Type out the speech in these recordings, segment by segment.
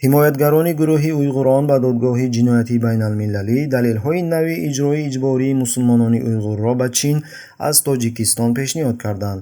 Ҳимоятгарони гурӯҳи уйғурон ба Додгоҳи ҷиноятии байналмилалӣ далелҳои нави иҷрои иҷбории мусулмонони уйғурро ба Чин аз Тоҷикистон пешниҳод карданд.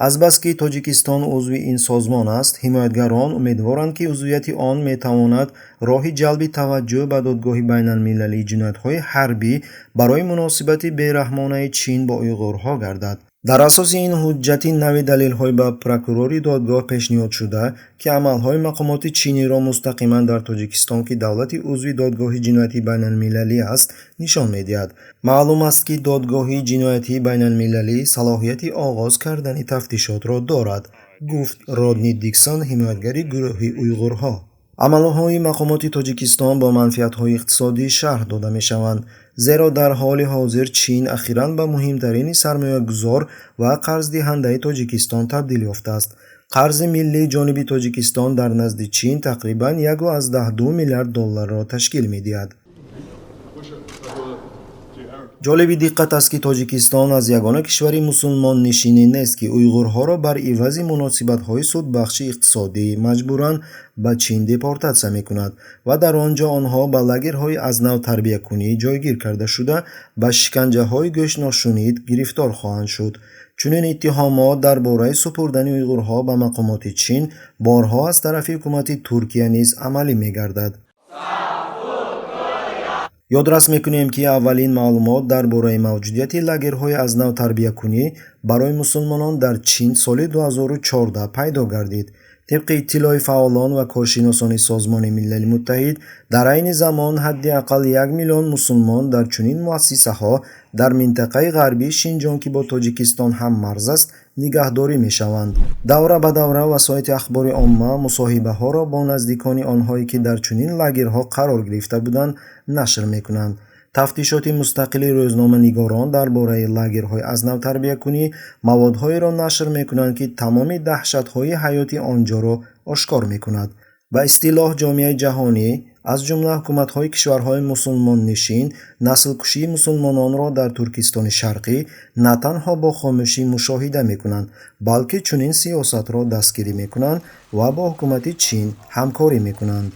Азбаски Тоҷикистон узви ин созмон аст, ҳимоятгарон умедворанд, ки узвияти он метавонад роҳи ҷалби таваҷҷӯҳ ба Додгоҳи байналмилалии ҷиноятҳои ҳарбӣ барои муносибати бераҳмонаи Чин бо уйғурҳо гардад. Дар асоси ин ҳуҷҷати нави далелҳои ба прокурори додгоҳ пешниҳодшуда, ки амалҳои мақомоти чиниро мустақиман дар Тоҷикистон, ки давлати узви Додгоҳи ҷиноятии байналмилалӣ аст, нишон медиҳад. Маълум аст, ки Додгоҳи ҷиноятии байналмилалӣ салоҳияти оғоз кардани тафтишотро дорад, гуфт Родни Диксон, ҳимоятгари гурӯҳи уйғурҳо. Амалҳои мақомоти Тоҷикистон бо манфиатҳои иқтисодӣ шарҳ дода мешаванд, зеро дар ҳоли ҳозир Чин ахиран ба муҳимтарини сармоягузор ва қарздиҳандаи Тоҷикистон табдил ёфтааст. Қарзи миллии ҷониби Тоҷикистон дар назди Чин тақрибан 1,2 миллиард долларро ташкил медиҳад. Ҷолиби диққат аст, ки Тоҷикистон аз ягона кишвари мусулмоннишинӣ нест, ки уйғурҳоро бар ивази муносибатҳои судбахши иқтисодӣ маҷбуран ба Чин депортатсия мекунад ва дар он ҷо онҳо ба лагерҳои аз нав тарбиякунӣ ҷойгир карда шуда, ба шиканҷаҳои гӯшношунид гирифтор хоҳанд шуд. Чунин иттиҳомот дар бораи супурдани уйғурҳо ба мақомоти Чин борҳо аз тарафи ҳукумати Туркия низ амалӣ мегардад. Ёдрас мекунем, ки аввалин маълумот дар бораи мавҷудияти лагерҳои аз нав тарбиякунӣ барои мусулмонон дар Чин соли 2014 пайдо гардид. Тибқи иттилои фаъолон ва коршиносони Созмони Милали Муттаҳид, дар айни замон ҳадди ақал 1 миллион мусулмон дар чунин муассисаҳо дар минтақаи ғарбии Шинҷон, ки бо Тоҷикистон ҳаммарз аст, нигаҳдорӣ мешаванд. Давра ба давра васоити ахбори омма мусоҳибаҳоро бо наздикони онҳое, ки дар чунин лагерҳо қарор гирифта буданд, нашр мекунанд. Тафтишоти мустақили рӯзноманигорон дар бораи лагерҳои аз нав тарбиякунӣ маводҳоеро нашр мекунанд, ки тамоми даҳшатҳои ҳаёти он ҷоро ошкор мекунад. Ба истилоҳ, ҷомеаи ҷаҳонӣ, аз ҷумла ҳукуматҳои кишварҳои мусулмоннишин, наслкушии мусулмононро дар Туркистони Шарқӣ на танҳо бо хомӯшӣ мушоҳида мекунанд, балки чунин сиёсатро дастгирӣ мекунанд ва бо ҳукумати Чин ҳамкорӣ мекунанд.